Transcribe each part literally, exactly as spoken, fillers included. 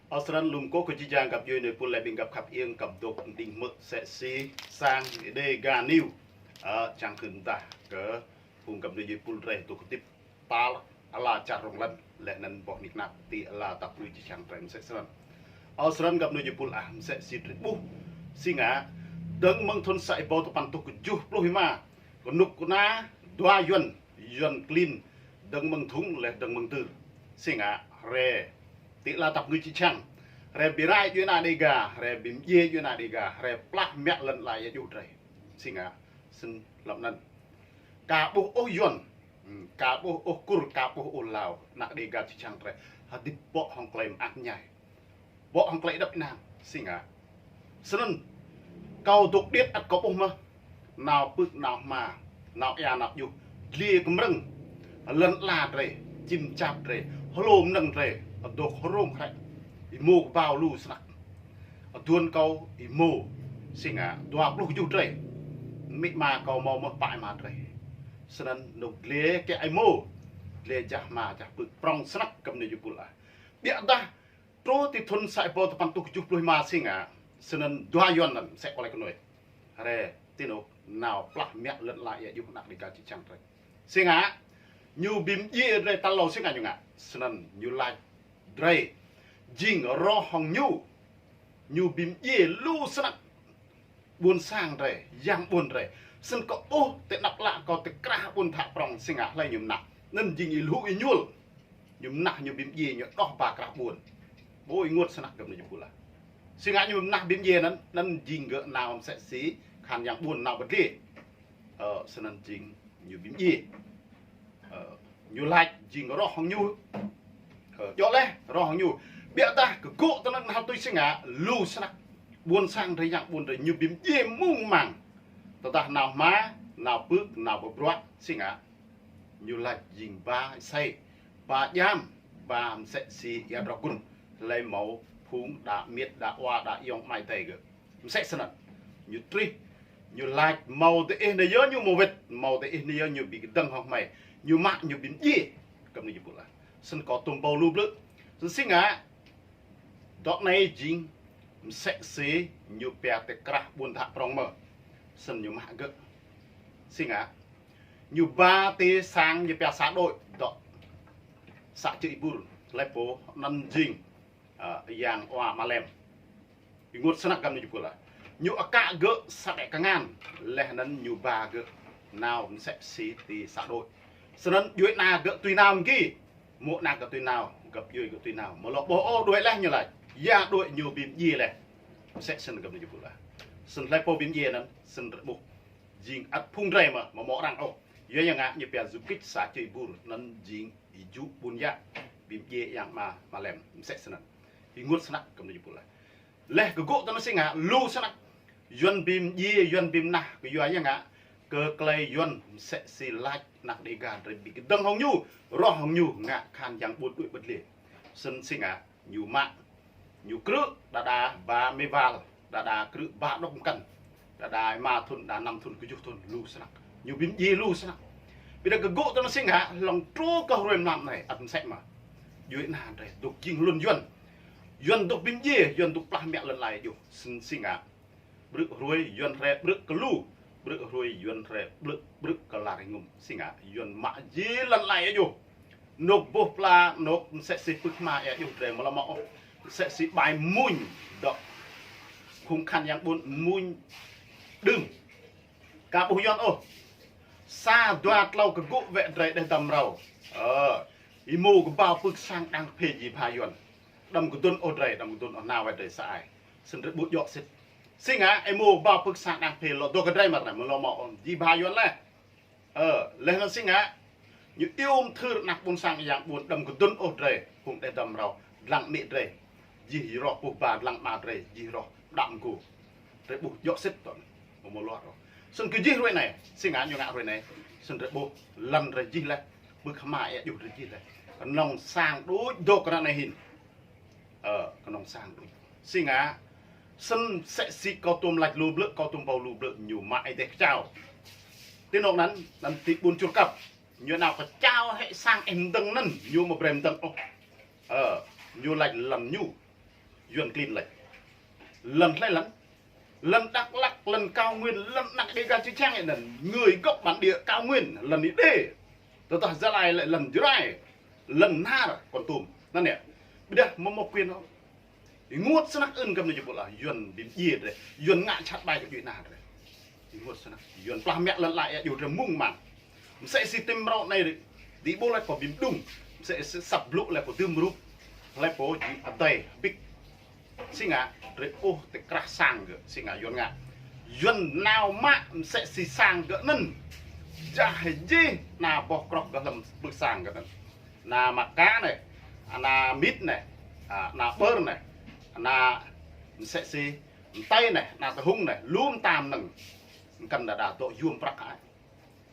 Ơ, snăn lŏ kơ jih jang găp djuê êpul leh ƀing găp khăp iêng kăp dôk đing hmư̆ msĕ si sang Dega News. Ơ, čiăng kơ mdah kơ phung găp djuê êpul drei dôk hdĭp tal ala čar rŏng lăn leh anăn boh nik nak ti ala tăp ui čiăng drei msĕ snăn. Ơ, snăn găp djuê êpul ah, msĕ si drei ƀuh si ngă, dơ̆ng mơ̆ng thŭn sa êbâo dua păn êtuh kjuh pluh êma, knŭk kna dua Yuăn, Yuăn klin, dơ̆ng mơ̆ng Dhŭng leh dơ̆ng mơ̆ng Dưr. Si ngă, hriê ti ala tăp ngui čiăng, hriê bi rai djuê ana Dega, hriê bi mdjiê djuê ana Dega, hriê plah mă lăn ala êa juh drei. Si ngă, snăn hlăm anăn ka ƀuh ôh Yuăn, hmm, ka ƀuh ôh Kur, ka ƀuh ôh Lao, anak Dega čiăng drei hdĭp bŏ hŏng klei mơak mñai, bŏ hŏng klei êđăp ênang. Si ngă, snăn kâo dôk điêt ăt kâo ƀuh mơh, nao pưk, nao hma, nao êa, nao juh, dliê kmrơ̆ng, lăn ala drei, čĭm čap drei, hlô mnơ̆ng drei dôk hrông hrĕ, êmô kbao lu snăk. Aduôn kâo êmô, si ngă, dua pluh kjuh drei, amĭ ama kâo mâo mơh pă êma drei. Snăn anôk dliê kiă êmô, dliê jah hma jah pưk prŏng snăk găp djuê êpul ah. Ƀiădah truh ti thŭn sa êbâo dua păn êtuh kjuh pluh êma si ngă, snăn dua Yuăn anăn msĕ kâo lač knuih, hriê ti anôk nao plah mă lăn ala êa juh anak Dega čiăng drei. Si ngă, ñu bi mdjiê drei tal êlâo si ngă ñu ngă, snăn ñu lač drei jing roh hŏng ñu, ñu bi mdjiê lu snăk ƀuôn sang drei, yang ƀuôn drei. Snăn kâo ƀuh ti anăp ală kâo ti krah ƀuôn Dhă prŏng si ngă hlei ñu mnah. Anăn jing êlhŭ êñuôl. Ñu mnah, ñu bi mdjiê, ñu đoh ba krah ƀuôn. Ƀuh ênguôt snăk găp djuê êpul ah. Si ngă ñu mnah bi mdjiê anăn, anăn jing gơ̆ nao msĕ si kahan yang ƀuôn nao bi dliê. Ơ, snăn jing ñu bi mdjiê. Ơ, ñu lač jing roh hŏng ñu. Ơ, djŏ leh, roh hŏng ñu. Ƀiădah kơ gŭ ti anăn hal tui si ngă, lu snăk ƀuôn sang drei yang ƀuôn drei ñu bi mdjiê mung mang. Tơdah nao hma, nao pưk, nao bi bruă si ngă, ñu lač jing ba êsei, ba djam, ba msĕ si êa drŏ gun, hlei mâo phung đa miêt, đa wa, đa ayŏng amai adei gơ̆. Msĕ snăn. Ñu trih, ñu lač mâo diih anei yơh ñu mâo wĭt, mâo diih anei yơh ñu bi kdơ̆ng hŏng hmei. Ñu mă, ñu bi mdjiê găp djuê êpul ah. Snăn kâo tuôm ƀuh lu blư̆. Snăn si ngă, dŏ anei jing msĕ si ñu pia ti krah ƀuôn Dhă prŏng mơh. Snăn ñu mă gơ̆. Si ngă, ñu ba ti sang ñu pia xã đội dŏ xã Čư̆ Êbur, hlei pô anăn jing, ơ, yang wa Ama Lem. Ênguôt snăk găp djuê êpul ah. Ñu akă gơ̆ sa đĕ kngan, leh anăn ñu ba gơ̆ nao msĕ si ti xã đội. Snăn djuê ana gơ̆ tui nao mgi, mô̆ anak gơ̆ tui nao, găp djuê gơ̆ tui nao. Amâo lŏ ƀuh ôh, đuĕ leh ñu lač. Ya đuĕ ñu bi mdjiê leh. Msĕ snăn găp djuê êpul ah. Snăn hlei pô bi mdjiê anăn, snăn drei ƀuh. Jing ăt phung drei mơh, amâo mâo arăng ôh. Yua ya ngă ñu pia du kích xã Čư̆ Êbur, anăn jing êjŭ ƀuôn yă, bi mdjiê yang Ama, Ama Lem, msĕ snăn. Ênguôt snăk găp djuê êpul ah. Leh kơ gŭ ti anăn si ngă, lu snăk Yuăn bi mdjiê, Yuăn bi mnah, kyua ya ngă, kơ klei Yuăn msĕ si lač anak Dega drei bi kdơ̆ng hŏng ñu, roh hŏng ñu, ngă kahan yang ƀuôn đuĕ bi dliê. Snăn si ngă, ñu mă, ñu krư̆, đa đa ba mê wal, đa đa krư̆ ba đŏk mkăn, đa đa êma thŭn, đa năm thŭn, kjuh thŭn, lu snăk. Ñu bi mdjiê lu snăk. Ƀiădah kơ gŭ ti anăn si ngă, hlŏng truh kơ hruê mlam anei, ăt msĕ mơh. Djuê ana drei dôk jing hlŭn Yuăn. Yuăn dôk bi mdjiê, Yuăn dôk plah mă lăn ala êa juh. Snăn si ngă, ƀrư̆ hruê Yuăn hriê ƀrư̆ kơ lu, ƀrư̆ hruê Yuăn hriê ƀrư̆, ƀrư̆ kơ lar êngŭm. Si ngă, Yuăn mă jih lăn ala êa juh. Anôk boh pla, anôk msĕ si pưk hma êa juh drei amâo lŏ mâo ôh. Msĕ si ƀai mmuñ dŏ. Phung kahan yang ƀuôn mmuñ đưm. Ka ƀuh Yuăn ôh. Sa dua tlâo kơ gŭ wĕ drei đeh dăm mrâo. Ơ, êmô kbao pưk sang đang phê jih bha Yuăn. Đăm kdŭn ôh drei, đăm kdŭn ôh nao wĕ drei sa ai. Snăn drei ƀuh djŏ sĭt. Si ngă êmô kbao pưk sang đang phê lŏ dôk kơ drei mơh, amâo lŏ mâo ôh, jih bha Yuăn leh. Ơ, leh anăn si ngă, ñu iêu mthưr anak ƀuôn sang yang ƀuôn đăm kdŭn ôh drei, phung đeh dăm mrâo, dlăng amĭ drei. Jih roh puh ba dlăng ama drei, jih roh đăm gŭ. Drei ƀuh djŏ sĭt tŏ, amâo mâo luar ôh. Snăn kơ jih hruê anei, si ngă ñu ngă hruê anei, snăn drei ƀuh, lăn drei jih leh, pưk hma êa juh drei jih leh. Knŏng sang đuč dôk ară anei hĭn. Ơ, knŏng sang đuč. Si ngă, snăn msĕ si kâo tuôm lač lu blư̆, kâo tuôm ƀuh lu blư̆, ñu mă êdeh kčao. Ti anôk anăn, anăn ti ƀuôn Čuôr Kăp. Ñu nao kčao hĕ sang êh mdơ̆ng anăn, ñu amâo brei mdơ̆ng ôh. Ơ, ñu lač lăn ñu. Yuăn klin lač. Lăn hlei lăn? Lăn Dak Lak, lăn Cao Nguyên, lăn anak Đêga čư̆ čhiăng anăn, người gốc bản địa Cao Nguyên, lăn Êđê. Tơdah Gia Lai lĕ lăn Jrai, lăn Nar, Kon Tum. Anăn yơh. Ƀiădah amâo mâo quyền ôh. Ênguôt snăk ưn kăm ñu pô lah, Yuăn bi mdjiê drei, Yuăn ngă jhat ƀai kơ djuê ana drei. Ênguôt snăk, Yuăn plah mă lăn ala êa juh drei mơ̆ng mơ̆ng. Msĕ si ti mrâo anei, ti ƀuôn lĕ kâo bi mđung, msĕ si săp blŭ lĕ kâo dưm rup, lĕ pô jing adei bĭk. Si ngă, drei ƀuh ti krah sang gơ̆, si ngă Yuăn ngă. Yuăn nao mă msĕ si sang gơ̆ anăn. Jah jih ana boh kroh gơ̆ hlăm pưk sang gơ̆ anăn. Ana maka anei, ana mit anei, a, ana ƀơr anei, ana msĕ si mtei anei, ana tahŭng anei, lu mta mnơ̆ng. Mkăn đa đa dôk yuôm prăk ai.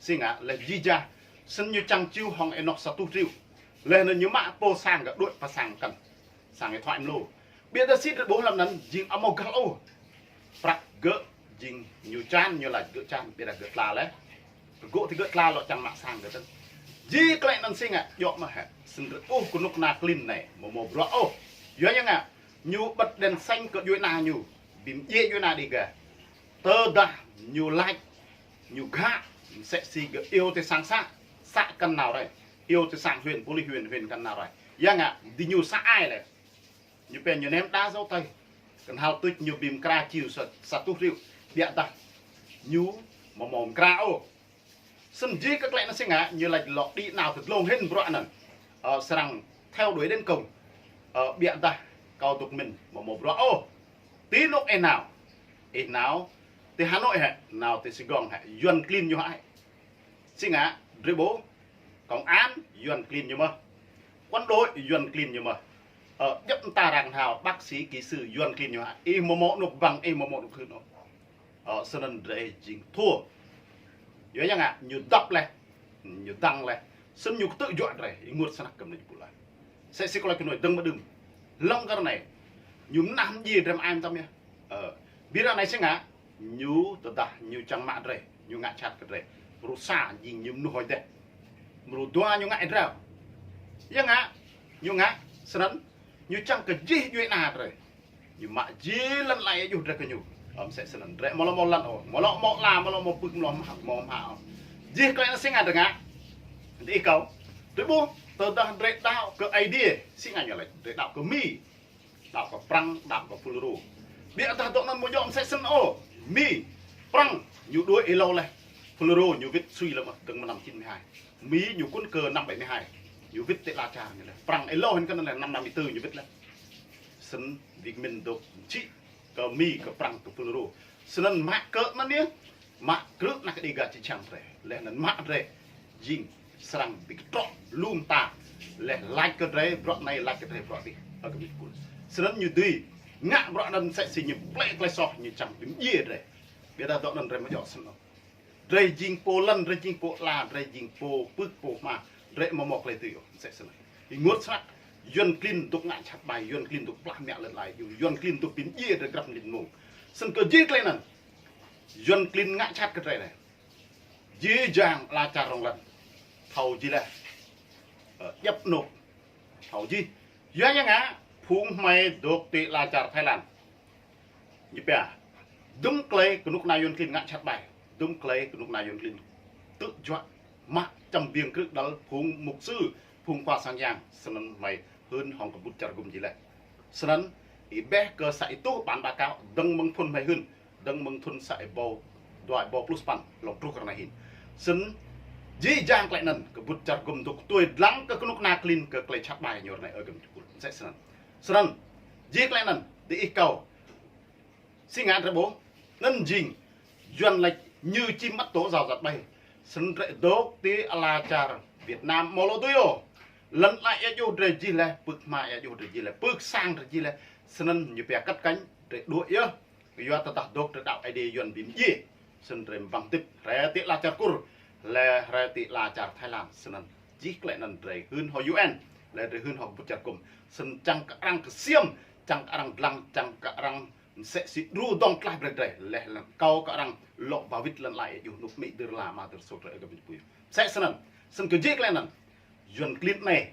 Si ngă, leh jih jang, snăn ñu čiăng čuh hŏng ênoh sa êtuh triệu. Leh anăn ñu mă pô sang gơ̆ đuĕ pơ sang mkăn. Sang êtuh mlô. Ƀiădah si drei ƀuh hlăm anăn jing amâo găl ôh. Prăk gơ̆ jing ñu čan, ñu lač gơ̆ čan, ƀiădah gơ̆ tla leh. Kơ gơ̆ ti gơ̆ tla lŏ čiăng mă sang gơ̆ tăn. Jih klei anăn si ngă, djŏ mơh hĕ. Snăn drei ƀuh knŭk kna klin anei, amâo mâo bruă ôh. Yua ya ngă, ñu bật đèn xanh kơ djuê ana ñu, bi mdjiê djuê ana Đêga. Tơdah ñu lač, ñu ghă, msĕ si gơ̆ iêu ti sang xã, xã kăn nao rai. Iêu ti sang huyện, pôlis huyện, huyện kăn nao rai. Ya ngă, diñu xã ai leh. Ñu pia ñu ném đá giấu tay. Knhal tuč ñu bi mkra čuh sa, sa êtuh triệu. Ƀiădah ñu amâo mâo mkra ôh. Snăn jih kơ klei anăn si ngă, ñu lač lŏ đĭ nao ti dlông hĭn bruă anăn. Ơ, srăng theo đuổi đến cùng. Ơ, ƀiădah kâo dôk mĭn, amâo mâo bruă ôh. Ti anôk ih nao. Ih nao ti Hà Nội hĕ, nao ti Sài Gòn hĕ, Yuăn klin ñu hĕ. Si ngă, drei ƀuh, công an, Yuăn klin ñu mơh. Quân đội, Yuăn klin ñu mơh. Ơ, djăp mta arăng nao, bác sĩ, kỹ sư, Yuăn klin ñu hĕ. Ih amâo mâo anôk bằng, ih amâo mâo anôk hưn ôh. Ơ, snăn drei jing thua. Yua ya ngă, ñu dăp leh, ñu dăng leh. Snăn ñu ktư̆ juă drei, ênguôt snăk kăm anei pô lah. Msĕ si klei knuih dơ̆ng mơ̆ng đưm. Hlŏng kơ anei, ñu mnah mdjiê drei mơai mtam yơh. Ơ, bi ară anei si ngă, ñu tơdah ñu čiăng mă drei, ñu ngă jhat kơ drei. Mrô sa jing ñu mnuih hŏng deh. Mrô dua ñu ngă êa drao. Ya ngă, ñu ngă, snăn, ñu čiăng kơ jih djuê ana drei. Ñu mă jih lăn ala êa juh drei kơ ñu. Ơ, msĕ snăn. Drei amâo lŏ mâo lăn ôh. Amâo lŏ mâo ala, amâo lŏ mâo pưk, amâo lŏ mă, amâo mă ôh. Jih klei anăn si ngă drei ngă. Diih kâo. Drei ƀuh, tơdah drei đăo kơ Aê Diê, si ngă ñu lač. Drei đăo kơ Mi. Đăo kơ Prăng, đăo kơ Fulro. Ƀiădah dŏ anăn amâo djŏ msĕ snăn ôh. Mi, Prăng, ñu đuĕ êlâo leh. Fulro, ñu wĭt sui leh mơh, dơ̆ng mơ̆ng năm chín mươi hai. Mi, ñu kŭn kơ năm bảy mươi hai. Ñu wĭt ti ala čar ñu leh. Prăng êlâo hĭn kơ anăn leh, năm năm mươi tư ñu wĭt leh. Snăn Việt Minh dôk čĭ kơ Mi, kơ Prăng, kơ Fulro. Snăn mă kơ anăn yơh, mă krư̆ anak Đêga čư̆ čhiăng drei. Leh anăn mă drei jing srăng bi ktrŏ lu mta. Leh lač kơ drei bruă anei, lač kơ drei bruă dih. Ơ kơ mi kul. Snăn ñu dưi ngă bruă anăn msĕ si ñu plĕ klei soh, ñu čiăng bi mdjiê drei. Ƀiădah dŏ anăn drei amâo djŏ snăn ôh. Drei jing pô lăn, drei jing pô ala, drei jing pô pưk pô hma, drei amâo mâo klei dưi ôh, msĕ snăn. Ênguôt snăk, Yuăn klin dôk ngă jhat ƀai, Yuăn klin dôk plah mă lăn ala êa juh, Yuăn klin dôk bi mdjiê drei grăp mnĭt mmông. Snăn kơ jih klei anăn, Yuăn klin ngă jhat kơ drei anei. Jih jang ala čar rŏng lăn. Thâo jih leh. Ơ, djăp anôk. Thâo jih. Yua ya ngă, phung hmei dôk ti ala čar Thái Lan. Ñu pia, dŭm klei knŭk kna Yuăn klin ngă jhat ƀai. Dŭm klei knŭk kna Yuăn klin ktư̆ juă mă čăm biêng krư̆ đăl phung mục sư, phung khua sang yang, snăn hmei hưn hŏng kbŭt čar gŭm jih leh. Snăn, ih ƀuh kơ sa êtuh bản báo cáo, dơ̆ng mơ̆ng thŭn hmei hưn, dơ̆ng mơ̆ng thŭn sa êbâo, dua êbâo pluh sa păn, lŏ truh kơ ară anei hĭn. Snăn, jih jang klei anăn, kbŭt čar gŭm dôk tui dlăng kơ knŭk kna klin kơ klei jhat ƀai ñu ară anei ơ kơ mi kul. Msĕ snăn. Snăn, jih klei anăn, diih kâo, si ngă drei ƀuh, anăn jing, Yuăn lač ñu čĭm ăt tŏ zao zăt ƀai. Snăn drei dôk ti ala čar Việt Nam amâo lŏ dưi ôh. Lăn ala êa juh drei jih leh, pưk hma êa juh drei jih leh, pưk sang drei jih leh. Snăn ñu pia cắt cánh, drei đuĕ yơh. Kyua tơdah dôk drei đăo Aê Diê Yuăn bi mdjiê. Snăn drei mbăng tĭp, hriê ti ala čar Kur, leh hriê ti ala čar Thái Lan. Snăn jih klei anăn drei hưn hŏng U N, leh drei hưn hŏng kbŭt čar gŭm. Snăn čiăng kơ arăng ksiêm, čiăng kơ arăng dlăng, čiăng kơ arăng msĕ si đru dŏng tlaih brei drei, leh anăn akâo kơ arăng lŏ ba wĭt lăn ala êa juh anôk amĭ dưr la ama dưr sô drei ơ kơ mi pul. Msĕ snăn, snăn kơ jih klei anăn, Yuăn klin anei,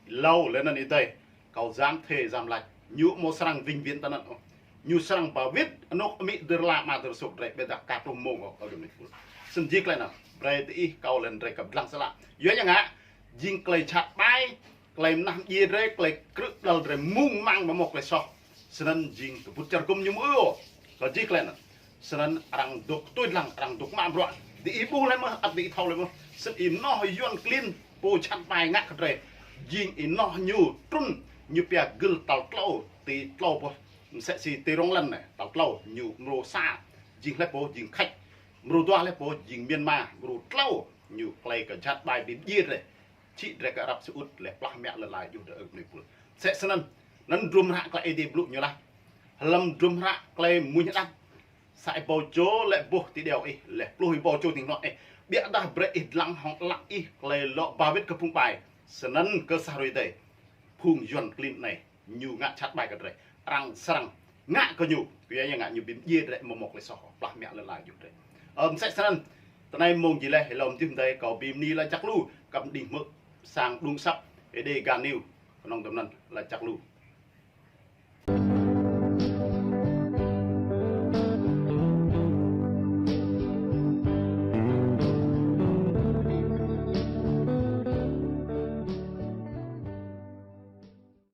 êlâo leh anăn êdei, kâo djam thê djam lač, Ñu amâo srăng vĩnh viễn tinăn ôh. Ñu srăng ba wĭt anôk amĭ dơr la ama dơr sôk drei ƀiădah ka truh mmông ôh, ơ găp ni pul. Snăn jih klei anăn, brei diih kâo leh anăn drei kăp dlăng sơlah. Yua ya ngă, jing klei jhat ƀai, klei mnah mdjiê drei, klei krư̆ đăl drei mung mang amâo mâo klei soh. Snăn jing kbŭt čar gŭm ñu mơ̆ ôh. Kơ jih klei anăn. Snăn arăng dôk tui dlăng, arăng dôk mă bruă. Diih ƀuh leh mơh, ăt diih thâo leh mơh. Snăn ênoh Yuăn klin pô jhat ƀai ngă kơ drei. Jing ênoh ñu trŭn, ñu pia gưl tal tlâo, ti tlâo boh, msĕ si ti rŏng lăn anei, tal tlâo, ñu mrô sa, jing hlei pô, jing Khač. Mrô dua hlei pô, jing Myanmar, mrô tlâo, ñu klei kơ jhat ƀai bi mdjiê drei. Čhĭ drei kơ arăp sơut leh plah mă lăn ala djuh drei ơ găp ni pul. Msĕ snăn, anăn hdruôm hră klei Aê Diê blŭ ñu lač. Hlăm hdruôm hră klei mmuñ hđăp, sa êbâo čô lĕ boh ti điâo ih, leh pluh êbâo čô ti hnuă ih. Ƀiădah brei ih dlăng hŏng ală ih klei lŏ ba wĭt kơ phung ƀai. Snăn kơ sa hruê êdei, phung Yuăn klin anei, ñu ngă jhat ƀai kơ drei. Arăng srăng ngă kơ ñu, kyua ya ngă ñu bi mdjiê drei amâo mâo klei soh, plah mă lăn ala djuh drei. Ơ, msĕ snăn, tinei mmông jih leh, êlâo mdih mdei kâo bi mni lač jăk lu, kăp mđing hmư̆ sang đung asăp, Êđê Ga News, knŏng dŭm anăn lač jăk lu.